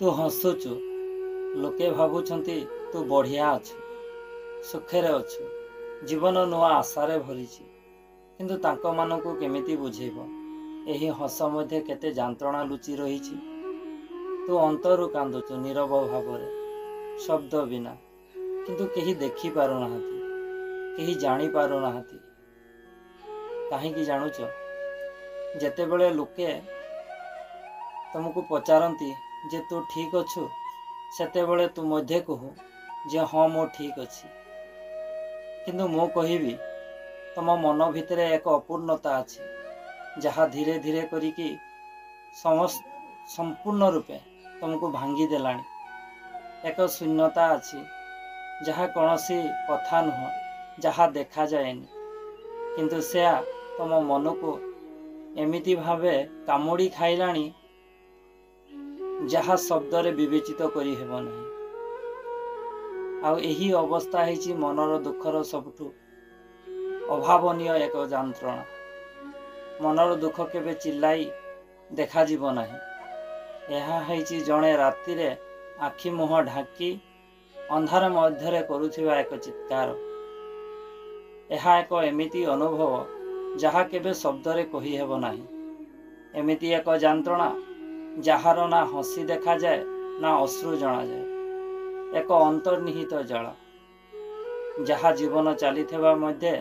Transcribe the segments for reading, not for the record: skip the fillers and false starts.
ତୁ ହସୁଛୁ, ଲୋକେ ଭାବୁଛନ୍ତି ତୁ ବଢ଼ିଆ ଅଛୁ, ସୁଖରେ ଅଛୁ, ଜୀବନ ନୂଆ ଆଶାରେ ଭରିଛି। କିନ୍ତୁ ତାଙ୍କମାନଙ୍କୁ କେମିତି ବୁଝେଇବ, ଏହି ହସ ମଧ୍ୟେ କେତେ ଯନ୍ତ୍ରଣା ଲୁଚି ରହିଛି। ତୁ ଅନ୍ତରୁ କାନ୍ଦୁଛୁ ନୀରବ ଭାବରେ, ଶବ୍ଦ ବିନା, କିନ୍ତୁ କେହି ଦେଖିପାରୁନାହାନ୍ତି, କେହି ଜାଣିପାରୁନାହାନ୍ତି। କାହିଁକି ଜାଣୁଛ? ଯେତେବେଳେ ଲୋକେ ତୁମକୁ ପଚାରନ୍ତି ଯେ ତୁ ଠିକ୍ ଅଛୁ, ସେତେବେଳେ ତୁ ମଧ୍ୟ କହୁ ଯେ ହଁ, ମୁଁ ଠିକ୍ ଅଛି। କିନ୍ତୁ ମୁଁ କହିବି, ତୁମ ମନ ଭିତରେ ଏକ ଅପୂର୍ଣ୍ଣତା ଅଛି, ଯାହା ଧୀରେ ଧୀରେ କରିକି ସମସ୍ତ ସମ୍ପୂର୍ଣ୍ଣ ରୂପେ ତୁମକୁ ଭାଙ୍ଗି ଦେଲାଣି। ଏକ ଶୂନ୍ୟତା ଅଛି, ଯାହା କୌଣସି କଥା ନୁହଁ, ଯାହା ଦେଖାଯାଏନି, କିନ୍ତୁ ସେୟା ତୁମ ମନକୁ ଏମିତି ଭାବେ କାମୁଡ଼ି ଖାଇଲାଣି, ଯାହା ଶବ୍ଦରେ ବିବେଚିତ କରିହେବ ନାହିଁ। ଆଉ ଏହି ଅବସ୍ଥା ହେଇଛି ମନର ଦୁଃଖର ସବୁଠୁ ଅଭାବନୀୟ ଏକ ଯନ୍ତ୍ରଣା। ମନର ଦୁଃଖ କେବେ ଚିଲ୍ଲାଇ ଦେଖାଯିବ ନାହିଁ। ଏହା ହେଇଛି ଜଣେ ରାତିରେ ଆଖି ମୁହଁ ଢାଙ୍କି ଅନ୍ଧାର ମଧ୍ୟରେ କରୁଥିବା ଏକ ଚିତ୍କାର। ଏହା ଏକ ଏମିତି ଅନୁଭବ, ଯାହା କେବେ ଶବ୍ଦରେ କହିହେବ ନାହିଁ। ଏମିତି ଏକ ଯନ୍ତ୍ରଣା, ଯାହାର ନା ହସି ଦେଖାଯାଏ ନା ଅଶ୍ରୁ ଜଣାଯାଏ। ଏକ ଅନ୍ତର୍ନିହିତ ଜ୍ୱାଳା, ଯାହା ଜୀବନ ଚାଲିଥିବା ମଧ୍ୟେ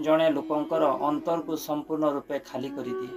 ଜଣେ ଲୋକଙ୍କର ଅନ୍ତରକୁ ସମ୍ପୂର୍ଣ୍ଣ ରୂପେ ଖାଲି କରିଦିଏ।